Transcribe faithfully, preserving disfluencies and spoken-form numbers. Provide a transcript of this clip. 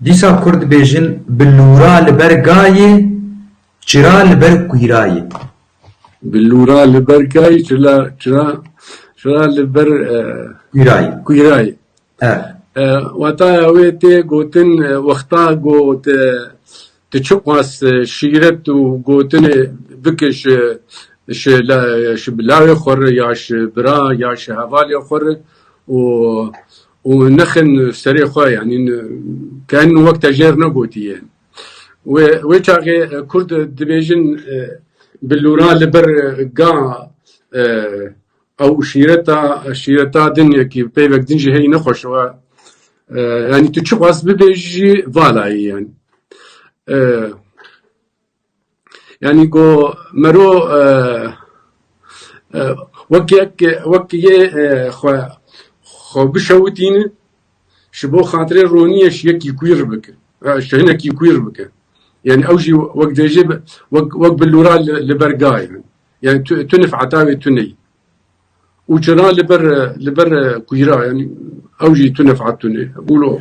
Dîsa Kurd dibêjin, bi lûra li ber gayê, çira li ber kûyrayê. Bi lûra li ber gayê, çira, çira, çira li ber e, Kûyrayê. Kûyrayê. Evet. E, wataya wê tê gotin, e, wexta got, e, tu çiqas, e, şîret û gotinê bike ji, ji, la, ji bilawê xwe re ya ji bira ya ji hevalê xwe re û, û nexin serê xwe, yanî ne- ken wek te jêr negotiye. Wê, wê çaxê, e, Kurd dibêjin, e, bi lûra li ber, e, ga, e, ew şîreta, şîreta din yekî peyvek din jî heyî nexweş e. E, yanî tu çiqas bibêjî jî vala ye yanî. E, yanî go mero, e, e, wek yek, wek yê, e, xwe, xwe bişewitîne, ji bo xatirê roniyê ji yekî kûr bike. E, ji hinekî kûr bike. Yanî ew jî wek dêjê bi- wek, wek bi lûra li, li ber gayê. Yanî tu, tu nifeta wê tune ye. Û çira li ber, li ber kûra, yanî ew jî tu nifet tune. Bûlo.